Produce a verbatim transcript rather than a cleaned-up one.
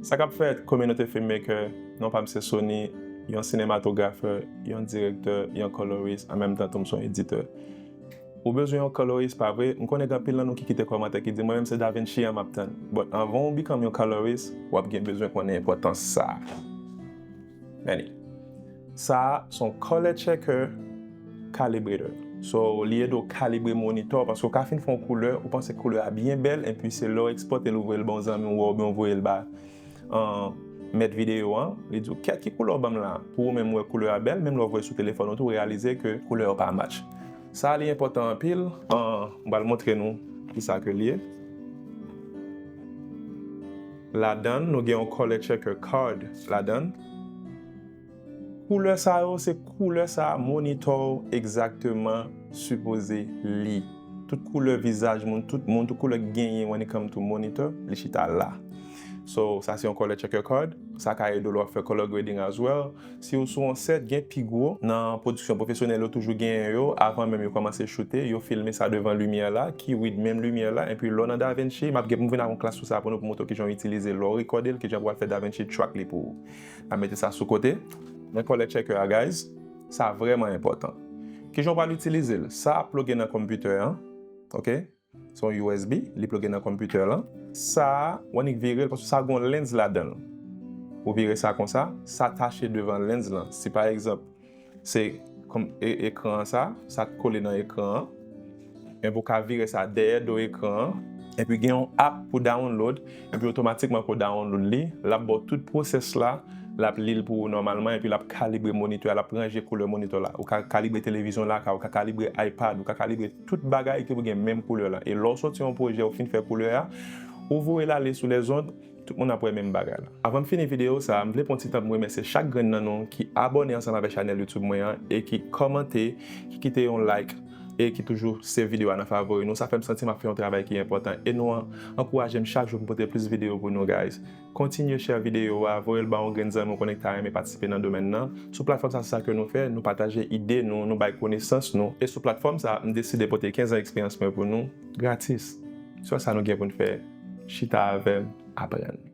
Sa k ap fèt, kominote filmmaker, non pa m se Sony, yon sinematografè, yon direktè, yon colorist, an menm tan tou m se yon editè. Ou bezwen yon colorist, pa vre? M konnen gen anpil nan nou ki kite kòmantè ki di, "Mwen menm se Da Vinci an m ap tann." But anvan w become yon colorist, w ap gen bezwen konnen enpòtans sa a. Anyway, sa a se yon color checker calibrator. So, li ede w kalibre monitò, paske w ka fin fè yon koulè, ou panse koulè a byen bèl, epi se lè w ekspòte l, ou voye l ba yon zanmi w, oubyen w voye l ba, uh, mèt videyo an, li di w, "Kèt, ki koulè w ban m la?" Pou ou menm wè koulè a bèl, menm lè w voye sou telefòn ou tou, ou reyalize ke koulè yo pa match. Sa a li enpòtan anpil. Uh, m pral montre nou kisa ke li ye. Ladan l, nou gen yon color checker card ladan l. Koulè sa yo, se koulè sa monitò w egzakteman sipoze li. Tout koulè vizaj moun, tout moun, tout koulè k genyen when it come to monitor, li chita la. So, sa se yon color checker card. Sa ka ede w lè w ap fè color grading as well. Si w sou yon set, gen pi gwo nan pwodiksyon pwofesyonèl, yo toujou genyen yo, avan menm yo kòmanse choute, yo filme sa devan limyè la, ki with menm limyè la, epi lè w nan DaVinci, m ap gen pou m vin ak yon klas sou sa pou nou, pou montre w kijan w itilize l, lè w rekòde l, kijan pou w al fè DaVinci track li pou ou. N ap mete sa sou kote. Men color checker a, guys, sa vrèman enpòtan. Kijan w pral itilize l? Sa ap ploge nan konpitè an, ok? Se yon U S B, li ploge nan konpitè lan. Sa a, w annik vire l, paske sa gon lens ladan l. Ou vire sa konsa, sa tache devan lens lan. Si pa egzanp, se kòm e-, ekran an sa, sa kole nan ekran an. Epi w ka vire sa dèyè do ekran an. Epi gen yon app pou download, epi otomatikman pou download li, l ap ba w tout pwosès la, l ap li l pou ou nòmalman, epi l ap kalibre monitè a, l ap ranje koulè monitè la. Ou ka kalibre televizyon lakay, ou ka kalibre iPad, ou ka kalibre tout bagay ki pou gen menm koulè la. E lè w soti yon pwojè, ou fin fè koulè a, ou voye l ale sou lèzond, tout moun ap wè menm bagay la. Avan m fini videyo sa a, m vle pran ti tan pou m remèsye chak grenn nan nou ki abòne ansanm avèk chanèl YouTube mwen an e ki kòmante, ki kite yon like e ki toujou save videyo a nan favori nou. Sa fè m santi m ap fè yon travay ki enpòtan e nou an-, ankouraje m chak jou pou m pote plis videyo pou nou, guys. Kontinye share videyo a, voye l ba yon grenn zanmi w konnen ki ta renmen patisipe nan domèn nan. Sou platfòm sa, se sa ke nou fè, nou pataje ide nou, nou bay konesans nou. E sou platfòm sa, m deside pote kenz an eksperyans mwen pou nou, gratis. Se sa nou gen pou n fè, chita avè m, aprann.